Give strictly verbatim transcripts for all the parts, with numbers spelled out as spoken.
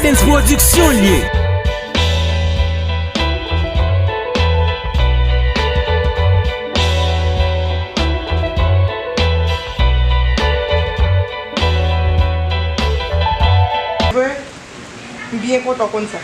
Prince Production l ye. Vre? M byen kontan konn sa.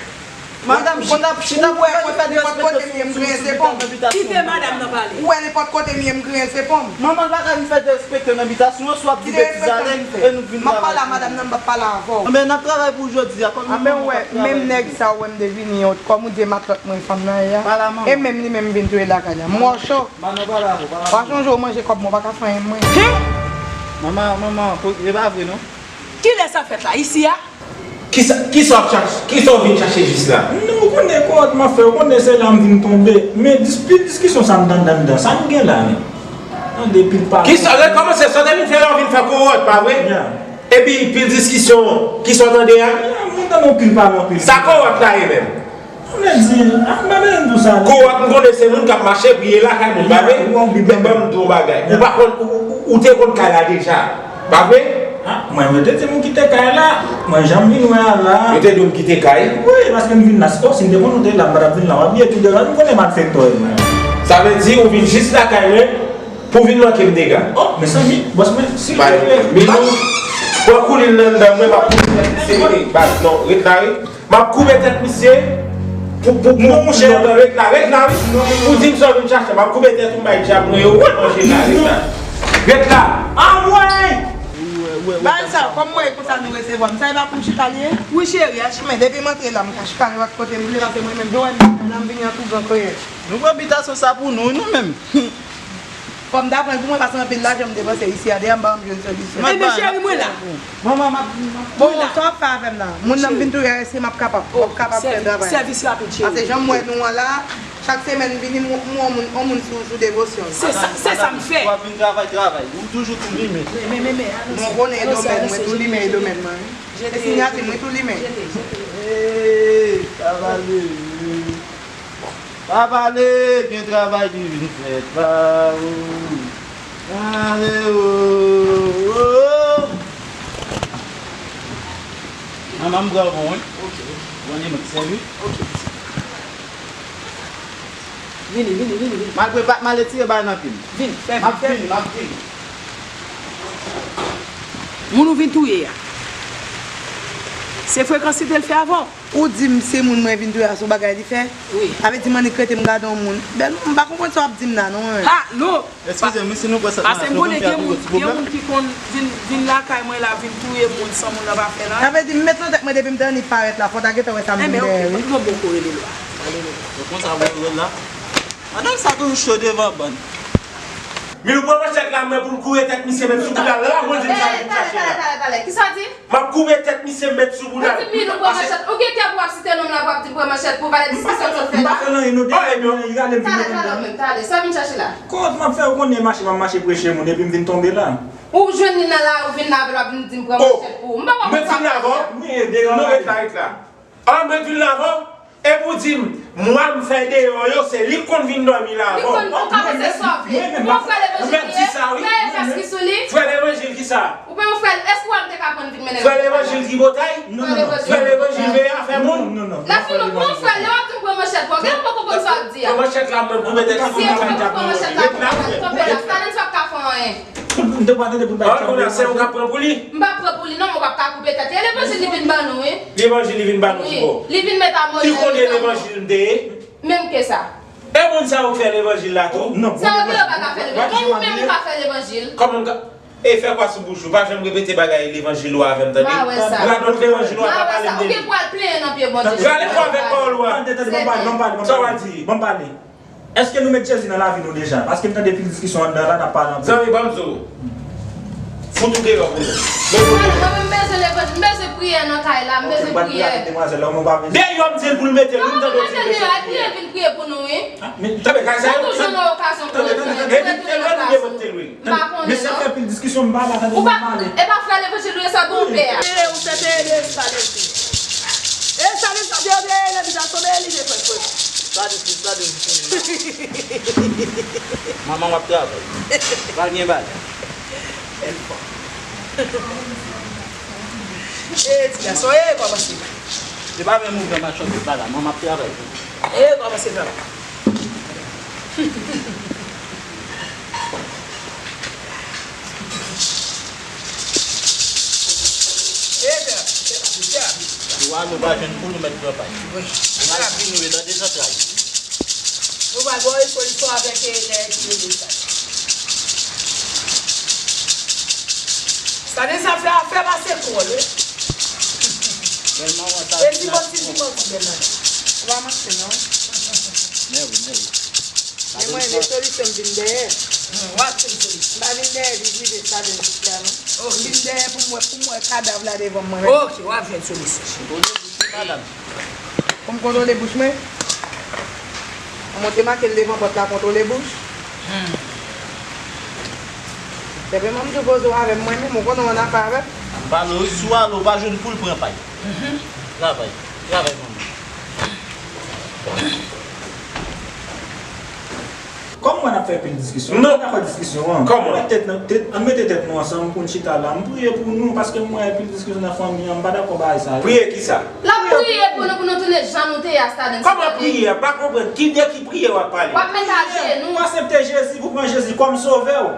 Madanm, chita, chita pou wè konsa nenpòt kote m ye, m griyen se pon m. Kite madanm nan pale. Ou wè nenpòt kote m ye, m griyen se pon m. Manman, l pa ka vin fè derespekte nan bitasyon an, swa ap di betiz ale, e nou vin travay. M ap pale a madanm nan, m p ap pale avè w. Anben, n ap travay pou jodi a, kòm nou menm, ou wè, menm nèg sa ou wè m te vini, kòm ou di e matlòt mwen fanm nan ye a. E menm li menm vin touye lakay la. M wè w cho. W pa sonje w manje kòb mwen, w pa ka fè anyen mwen. Manman, manman, e pa vre non. Kilè sa fèt la? Isi a? Kisa, kisa w ap chache? Kisa w vin chache jis la? Non, ou konnen kòwòt m ap fè, ou konnen se la m vin tonbe. Men dis-, pil diskisyon sa m tande anndan, sa nou gen la menm? Tande pil pale. Kisa, rekòmanse, sa w te vin fè la, w vin fè kòwòt, pa vre? Ya. Epi pil diskisyon, kisa w tande a? Ya, m tande yon pil pale, yon pil. Sa kòwòt la ye menm? Mwen di, ah, m pa bezwen di w sa, non. Kòwòt, m konnen se moun k ap mache, priye lakay moun, pa vre? Men ban m di w yon bagay. Ou pa konn, ou, ou, ou te konn kay la deja, pa vre? Ah, mwen, mwen te di m kite kay la, mwen janm vin wè a la. Yo te di w m kite kay? Wi, paske m vin la. Oh, si m te konn ou te la, m pa t ap vin la. W ap bliye tou de lòt, m konnen malfektè w ye, mwen. Sa vle di ou vin jis lakay mwen pou vin manke m dega. Oh, mezanmi, bòs mwen, silvouplè. Milou, pran koulin nan anndan mwen, m ap kouri tèt misye, baz, non, ret la, wi. M ap koupe tèt misye pou, pou, pou, non, monchè, ret la, ret la, wi. Ou di m sa w vin chache, m ap koupe tèt ou, m bay djab mwen yo, w ap manje la, ret la. Ret la. Anmwey! Bay sa, kòm mwen, konsa nou resevwa m. Sa e pa pou m chita l ye? Wi, cheri, achte. Men depi m antre la, m ka chita nenpòt kote m vle, paske mwen menm, jan w wè m la, m vini an tou gran kreyè. Nou pran bitasyon sa pou nou, nou menm. Fò m ta pran l pou mwen, paske anpil lajan m depanse isi a, dèyè m pa janm jwenn solisyon. Ebyen, cheri, mwen la. Manman, m ap, m ap. Bon, sa w ap fè avè m la? Moun nan m vin touye a, èske m ap kapab? M p ap kapab fè travay. Sèvis rapid, cheri. Paske jan m wè nou an la, chak semèn m vini, m, m wè yon moun, yon moun sou, sou devosyon. Se sa, se sa m fè. W ap vin travay, travay. Ou toujou tou limen. Men, men, men, men, avanse. Bon, konnen e domèn mwen, tou limen e domèn mwen. Se siyati mwen, tou limen. Jete, jete. Hey, travay. Pa pale, gen travay ki vin fèt la, o. Ale, o, o. Manman, m pran bon, wi. Ok. Bon, li mèt sèvi. Ok. Vini, vini, vini, vini. Malgre pa, m al retire bagay nan pye m. Vin, fè vin, fè vin. M ap vin, m ap vin. Moun ou vin touye a, se frekansite l fè avè w? Ou di m se moun mwen vin touye a, se yon bagay li fè? Wi. Sa vle di m annik rete m gade yon moun. Bèl, m pa konprann sa w ap di m la, non. Ha, non. Eskize m, wi, si nou pran sèt nan, nou konn fè tou lòt ti pwoblèm. Paske m konnen gen, gen moun ki konn vin, vin lakay mwen la, vin touye moun san moun nan pa fè la. Sa vle di m met nan tèt mwen depi m te annik parèt la, fò w ta gentan wè sa m vin dèyè, wi. Enben, ok, nou bon kou rele lwa. Rele lwa. Yo konn sa vre rele la. Madanm sa toujou cho devan bann. Milou pran manchèt la, mwen pou m kouri tèt misye met sou bouda l la, mwen di m sa vin chache la. Talè, talè, talè, talè. Kisa w di? M ap koupe tèt misye, m met sou bouda l. Ou di Milou pran manchèt. Ou gen kè pou w ap site non m la, pou w ap di m pran manchèt pou valè diskisyon sa w fè la? M pa fè nan anyen, non. Oh, ebyen, talè, talè, talè, sa w vin chache la? Kòman m ap fè, ou konnen mache, m ap mache preche moun, epi m vin tonbe la. Ou jwenn li nan lari, ou vin la avè l, w ap vin di m pran manchèt pou ou. M pa konn sa. Mwen vin la avè w? Non, ret la, ret la. Ah, mwen vin la avè w? Epi w di m, mwa m fè deyò yo, se li k konn vin dòmi la avè w. Li konn, ou ka panse sa w vle. Ou pa wè frè Levanjil li ye? Frè Levanjil ki sou li? Frè Levanjil ki sa? Ou pa wè frè, èske w te ka pran vin mennen l? Frè Levanjil tripotay? Non, non, non. Frè Levanjil veye afè moun? Non, non, non. Lè fini, ou pran frè, lè w ap di m pran manchèt pou w, gen yon poko konn sa w ap di a. Pran manchèt la, mwen pou mete l sou travay. Si ou pran manchèt la, pou w kanpe la, Stalin sa p ka fè anyen. M te pa tande pou bay. Ah, kounye a, se ou k ap pran pou li? M p ap pran pou li non, mwen p ap ka koupe tèt li. E levanjil li vin ban nou, wi. Levanjil li vin ban nou, wi. Li vin met a mòd. Ki kote levanjil m te ye? Menm ke sa. E moun sa yo k fè levanjil la tou? Non, sa yo te yo pa ka fè levanjil. Kòman ou menm ou ka fè levanjil? Kòman m ka, e fè kwa sou bouch ou, pa janm repete bagay levanjil ou avè m, tande? Radòt levanjil ou a pa pale m de li. Ou gen pou al plenyen nan pye Bondye. Rale kwa avèk pawòl ou a. Tande, tande, ban m pale, ban m pale, ban m pale. Sa w a di? Ban m pale. Èske nou met Jezi nan lavi nou deja? Paske m tande pil diskisyon anndan la, n ap pale anpil. Zanmi, ban m di w. Fout ou deyò pou nou. Mwen menm, mwen menm, m bezwen levanjil, m bezwen priyè nan kay la, m bezwen priyè. Deyò, m di l pou l mete l, wi, m tande w di l mete l. Priye, vin priye pou nou, wi. Tanpri, kay sa yo. Nou toujou nan okazyon pou nou. Epi, e lè nou gen mete l, wi. M pa konnen non. Mesye ap fè pil diskisyon, m pa la, tande m pale. Ou pa, e pa frè levanjil ou ye, sa gon pè a. E, ou se te ede, sa te di. E, sa te di, sa te ede, nan bitasyon, men li te fè fè. Sa di, sa di, manman w ap travay. Pa gen bagay. E, ti gason, e, kòmanse. Se pa menm ouvè machann yo pa la, mwen m ap travay tou. E kòmanse travay. E tèrapi, tèrapi, tèrapi. Ou al ou pa jwenn poul ou mèt pran pay. Ou mal fini ou e nan dezantray. Nou va bò e solisyon avèk e lè ki rele sa. Sa de sa fè afè pase kòl wi. Tèlman wè sa. E di manti, di manti bèl madanm. Ou pa manti non. Mèwi, mèwi. E mwen le solisyon m vin dèyè. Wa chèche solisyon. M pa vin dèyè li rive sa de jis la non. M vin dèyè pou m wè, pou m wè kadav la devan mwen. Ok, w ap jwenn solisyon. Kontwole bouch ou madanm. Pou m kontwole bouch mwen. Mwen te make l devan pòt la kontwole bouch. Depi mwen m di w poze w avè m mwen menm ou konnen w annafè avè m. M pale w si w ale w pa jwenn poul pran pay. Travay. Travay manman. Kòm mwen ap fè pil diskisyon, nou pa ka fè diskisyon an. Kòman? Ann mete tèt nou ansanm pou n chita la. M priye pou nou paske m wè pil diskisyon nan fanmi an, m pa dakò bagay sa yo. Priye kisa? L ap priye pou nou, pou nou tounen jan nou te ye a Stardens. Kòman priye? M pa konprann. Ki, de ki priye w ap pale? W ap met ajenou. Pou aksepte Jezi, pou pran Jezi kòm sovè w.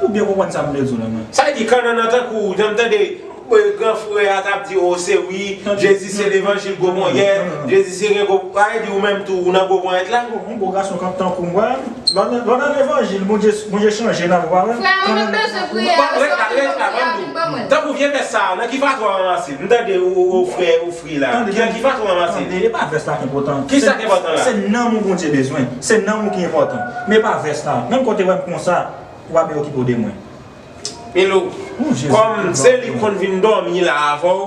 Ou byen konprann sa m vle di w la mwen. Sa vle di kannanan tankou w, jan m tande gran frè a t ap di, o, se wi, Jezi se levanjil gwo ponyèt, Jezi se gen gwo, sa vle di ou menm tou, ou nan gwo ponyèt la? Yon gwo gason k ap tankou m, wè. Lè w nan levanjil, Bondye, Bondye chanje nan, w pa wè? Frè, mwen menm bezwen priyè. Ret la, ret la, ban m di w. Tankou vye vès sa a, nan ki fatwa w ranmase l? M tande ou, ou, ou frè, ou fri la. Nan ki fatwa w ranmase l? Tande, e pa vès la ki enpòtan. Kisa ki enpòtan la? Se nanm ou Bondye bezwen. Se nanm ou ki enpòtan. Men pa vès la. Menm kote wè m konsa, w ap okipe w de mwen. Milou, kòm se li k konn vin dòmi la avè w,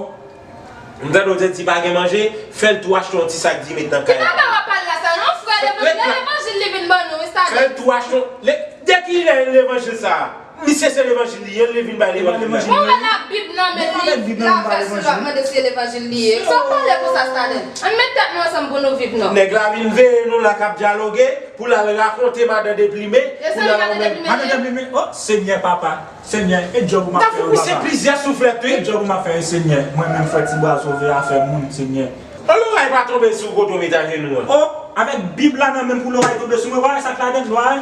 m tande w te di pa gen manje, fè l tou achte yon ti sak di met nan kay la. Ki bagay w ap pale la sa non, frè, levanjil, levanjil li vin ban nou, wi, Stardens. Fè l tou achte yon, de ki lè levanjil sa a? Misye se levanjil li ye, li vin bay levanjil la. Mwen wè Labib nan men li, l ap fè sou l, l ap mande si se levanjil li ye. Sa w pale konsa, Stardens? Ann met tèt nou ansanm pou nou viv non. Nèg la vin veye nou la k ap dyaloge, pou l al rakonte madan Deplime, pou l al al menm. Madan Deplime, o Senyè papa, Senyè, e djòb ou m ap fè yo papa. Ou se plizyè souflèt wi. E djòb ou m ap fè yo Senyè. Mwen menm frè Tibwa sove afè moun Senyè. An loray pa tonbe sou kote w met ajenou an. O, avèk Bib la nan men m pou loray tonbe sou mwen, w pa wè sa k ladan l, w pa wè?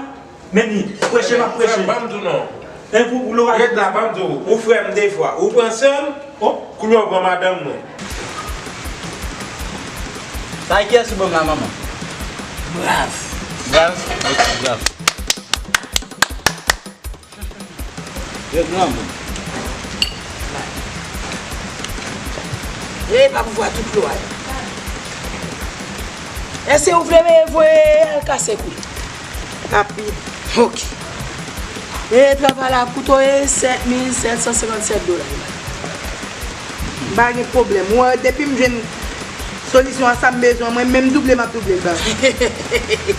Men li, preche m ap preche. Frè m, ban m di w non. E pou, pou loray. Ret la, ban m di w. Ou frè m de fwa. Ou pran sè m, o, kounye a w pran madanm mwen. Sa kiyès sou banm la, manman? Brav. Brav? Ok, brav. Yo granmoun. E pa pouvwa tout lwa. Èske ou vle voye al kase kou? Rapid. Ok. E travay la ap koute w e sèt mil sèt san senkannsèt dola. M pa gen pwoblèm. Ou wè, depi m jwenn solisyon a sa m bezwen, mwen menm double m ap double l ba w.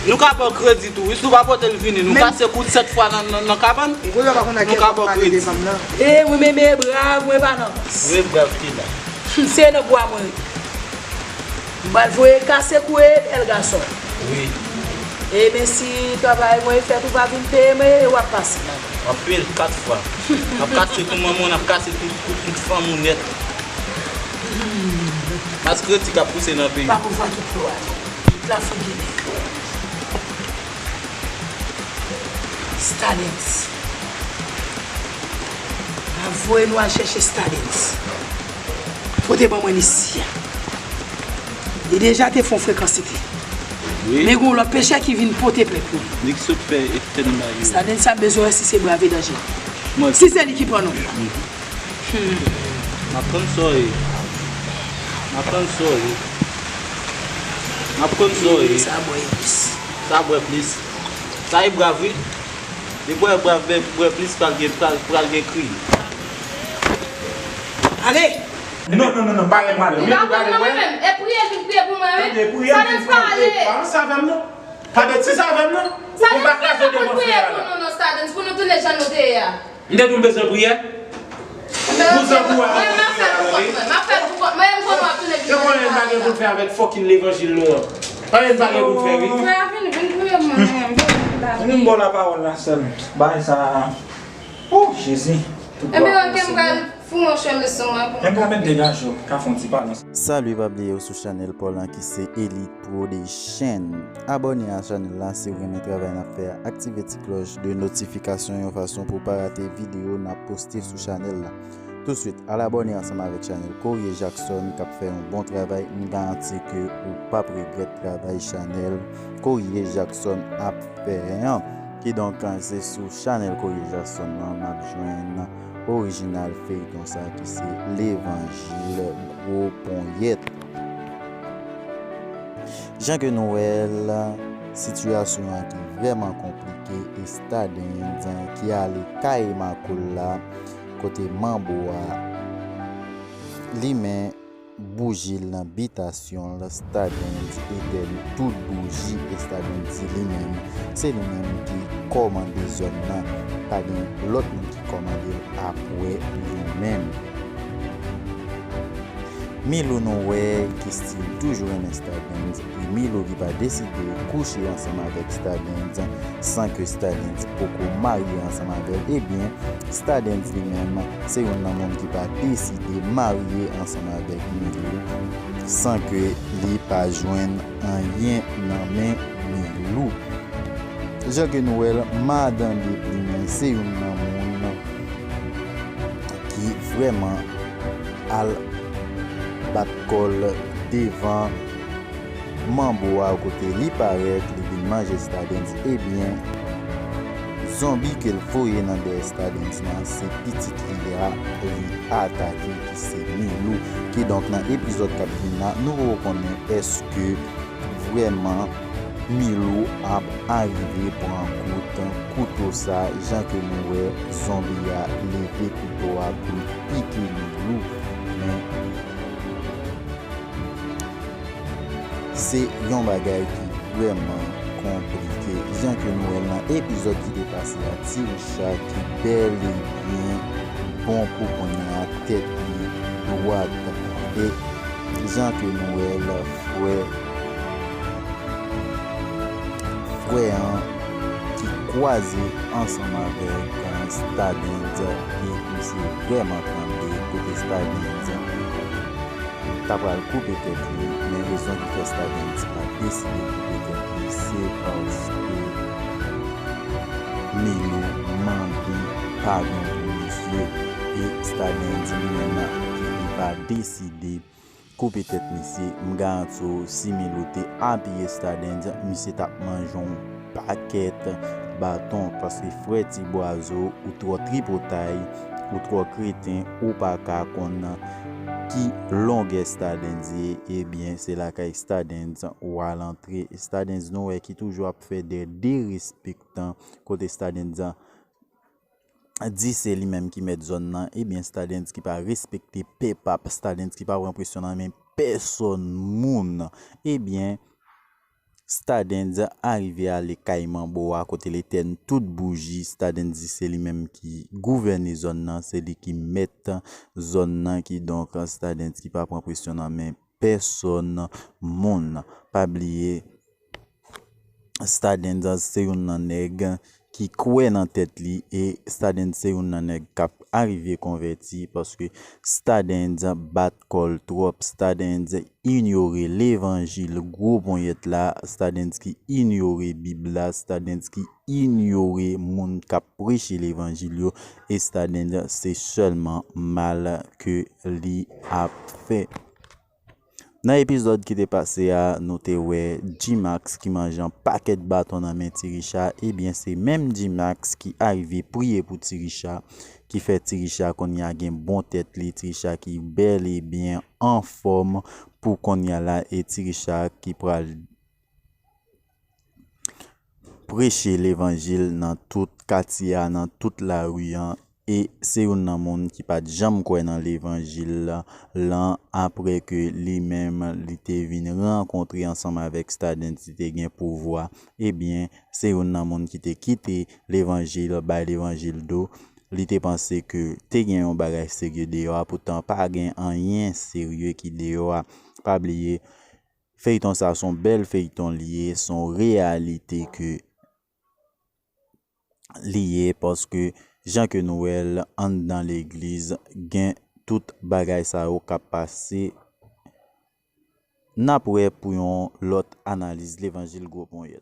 Nou ka ba w kredi tou wi, si w pa pote l vini, nou kase kou sèt fwa nan, nan, nan kabann, nou ka ba w kredi. E wi, men, men brav, mwen pa nan. Vre brav ki la. Se nan bwa mwen rete. M pral voye kase kou e bèl gason. Wi. Ebyen, si travay mwen fèt, ou pa vin peye mwen, e w ap pase. Anpil, kat fwa. M ap kase kou manman w, n ap kase tout, tout, tout fanm ou nèt. Mas kritik ap pouse nan peyi. Pa pou vwa tout lwa. Tout la figi nèg. Stardens. N ap voye nou al chèche Stardens. Pote ban mwen isi a. Li deja te fè yon frekansite. Wi. Men gen yon lòt pechè ki vin pote plent pou li. Li ki sot fè etèn bagay. Stardens ap bezwen wè si se brav e danjere. Si se li ki pran non. M ap tann sa w ye. M ap tann sa w ye. M ap tann sa w ye. Sa bwè plis. Sa bwè plis. Sa e brav wi. Li bwè, bwè, bwè, bwè plis pral gen, pral, pral gen kri. Ale! Non, non, non, non, pa gen pale. Li pa pran non mwen menm. E priye l vin priye pou mwen wi. Tande, priye l vin priye. Stardens pa ale. Pa ranse avè m non. Pa betize avè m non. Ou pa kraze devan frè a la. Stardens pa konn priye pou nou non, Stardens, pou nou tounen jan nou te ye a. M te di w m bezwen priyè. Pou zanmi w a. Mwen, m ap fè pou kont mwen. M ap fè pou kont mwen. M konnen w ap tounen vin. Yo konnen n pa gen pou n fè avèk fucking levanjil nou an. Anyen n pa gen pou n fè wi. Frè a vin, vin priye mwen, mwen, vin priye mwen. Vin ba w lapawòl la sèl. Bagay sa a. Oh, Jezi. Tout glwa pou Senyè. Ebyen, ok, m pral Pou mwen, chèm leson mwen, pou mwen. Menm ka mèt degaje w, ka fè yon ti pale. Salut, pa bliye w sou chanèl pa w lan ki se Elite Production. Abòne a chanèl la si w renmen travay n ap fè a. Aktive ti klòch de notifikasyon yon fason pou w pa rate videyo n ap poste sou chanèl la. Touswit, al abòne ansanm avèk chanèl Courrier Jackson k ap fè yon bon travay. M garanti ke ou p ap regrèt travay chanèl Courrier Jackson ap fè an. Kidonk, se sou chanèl Courrier Jackson nan n ap jwenn orijinal feyton sa ki se Levanjil Gwo Ponyèt. Jan ke nou wè l, sitiyasyon an ki vrèman konplike e Stadens ki ale kay Makoul la kote Manbo a limen bouji l nan bitasyon l, Stadens etèn tout bouji e Stadens di li menm se li menm ki kòmande zòn nan, pa gen lòt moun ki kòmande l apre li menm. Milou nou wè ki still toujou renmen Stardens, e Milou ki pa deside kouche ansanm avèk Stardens san ke Stardens poko marye ansanm avè l, ebyen Stardens li menm se youn nan moun ki pa deside marye ansanm avèk Milou san ke li pa jwenn anyen nan men Milou. Jan ke nou wè l, madan Deplimen se youn nan moun ki vrèman al bat kò l devan Manbo a kote li parèt li vin manje Stardens, ebyen zonbi ke l voye nan dèyè Stardens nan se pitit li a li atake ki se Milou. Kidonk nan epizòd k ap vin la nou poko konnen èske vrèman Milou ap arive pran kout kouto sa jan ke nou wè zonbi a leve kouto a pou l pike Milou, men se yon bagay ki vrèman konplike. Jan ke nou wè l nan epizòd ki te pase a, Ti Richa ki bèl e byen bon pou kounye a, tèt li dwat. E jan ke nou wè l, frè frè an ki kwaze ansanm avèk Stardens e misye vrèman tranble kote Stardens ta pral koupe tèt li, men rezon ki fè Stardens pa deside koupe tèt li se paske Milou mande padon pou misye e Stardens li menm li pa deside koupe tèt misye. M garanti w si Milou te apiye Stardens misye t ap manje yon pakèt baton paske frè Ti Bwazo ou twò tripotay, ou twò kreten, ou pa ka konn ki longè Stardens ye, ebyen se lakay Stardens w al antre. Stardens nou wè ki toujou ap fè de derespektan kote Stardens di se li menm ki mèt zòn nan, ebyen Stardens ki pa respekte pèp ap, Stardens ki pa pran presyon nan men pèsòn moun, ebyen Stardens arive ale kay Manbo a kote l etèn tout bouji, Stardens di se li menm ki gouvène zòn nan, se li ki mèt zòn nan, kidonk Stardens ki pa pran presyon nan men pèsòn moun. Pa bliye Stardens se youn nan nèg ki kwè nan tèt li e Stardens se youn nan nèg k ap arive konvèti paske Stardens bat kò l twòp, Stardens inyore levanjil gwo ponyèt la, Stardens ki inyore bib la, Stardens ki inyore moun k ap preche levanjil yo e Stardens se sèlman mal ke li ap fè. Nan epizòd ki te pase a, nou te wè G-Max ki manje yon pakèt baton nan men Ti Richa, ebyen se menm G-Max ki arive priye pou Ti Richa, ki fè Ti Richa kounye a gen bon tèt li, Ti Richa ki bèl e byen anfòm pou kounye a la e Ti Richa ki pral preche levanjil nan tout katye a, nan tout lari an, e se youn nan moun ki pa t janm kwè nan levanjil lan apre ke li menm li te vin rankontre ansanm avèk Stardens, li te gen pouvwa, ebyen se youn nan moun ki te kite levanjil, bay levanjil do, li te panse ke te gen yon bagay serye deyò a, poutan pa gen anyen serye ki deyò a. Pa bliye, feyton sa se yon bèl feyton li ye, se yon reyalite ke li ye paske Jan ke nou wè l anndan legliz, gen tout bagay sa yo k ap pase. N ap wè pou yon lòt analiz levanjil gwo ponyèt.